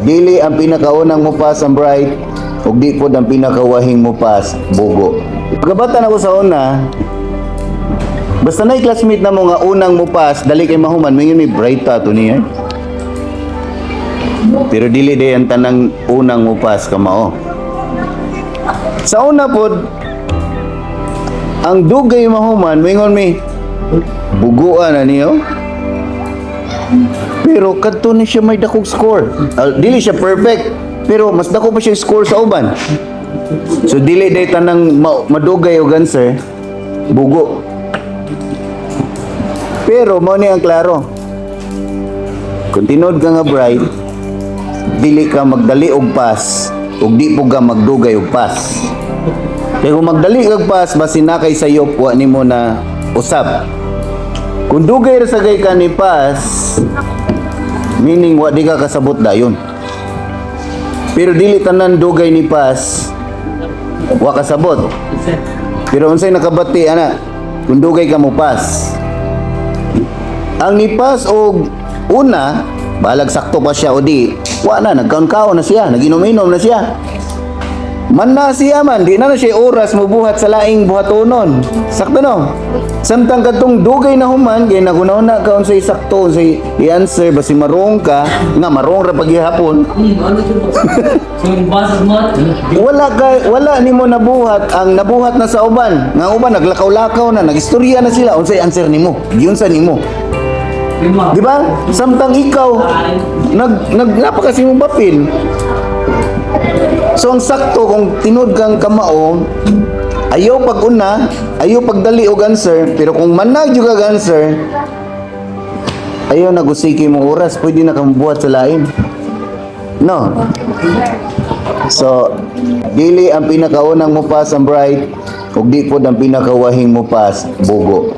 Dili ang pinakaunang mo pass ang bright ug di pod ang pinakauwahing mo pass bugo. Pagkabata nako sa una, basta na classmate na mo nga unang mo pass, dali kay mahuman, mingon may bright ta to niya. Pero dili day ang tanang unang mo pass kamao. Sa una pod, ang dugay mahuman, mingon mi, buguan na niyo. Pero kadto ni siya may dakog score. Dili siya perfect, pero mas dako pa siya score sa uban. So dili day tanang madugay og answer, bugo. Pero mao ni ang klaro. Kung tinuod ka nga bright, dili ka magdali og pass ug di po ka magdugay og pass. Kaya kung magdali kag pass, basin na kay sayop, wa nimo na usab. Kung dugay ra sagay ka ni pass, meaning wa di ka kasabot dayon. Pero dili tanan dugay ni pass, wa kasabot. Pero unsay nakabati ana, kung dugay ka mo pass. Ang nipas og una, balag sakto pa siya o di, wa na, nagkaon-kaon na siya, naginom-inom na siya. Man na siya man, di na na siya oras mobuhat sa laing buhatonon. Sakto no? Samtang kadtong dugay na human, kay naguna-una ka unsay sakto, unsay i-answer, basi marong ka, nga marong ra paghihapon. Ano ito? So, yung basag mo? Wala ka, wala nimo nabuhat ang nabuhat na sa uban. Nga ang uban naglakaw-lakaw na, nagistorya na sila unsay answer nimo. Giunsa nimo. Lima. Di ba? Samtang ikaw nag nag napakasi mong bapil. So ang sakto kung tinud kang kamao, ayaw pag una, ayaw pagdali og answer, pero kung manag jud kag answer, ayaw nagusiki mong oras, pwede na kang buhat sa lain. No. So, dili ang pinakaunang mo pass ang bright, ug di pod ang pinakauwahing mo pass bugo.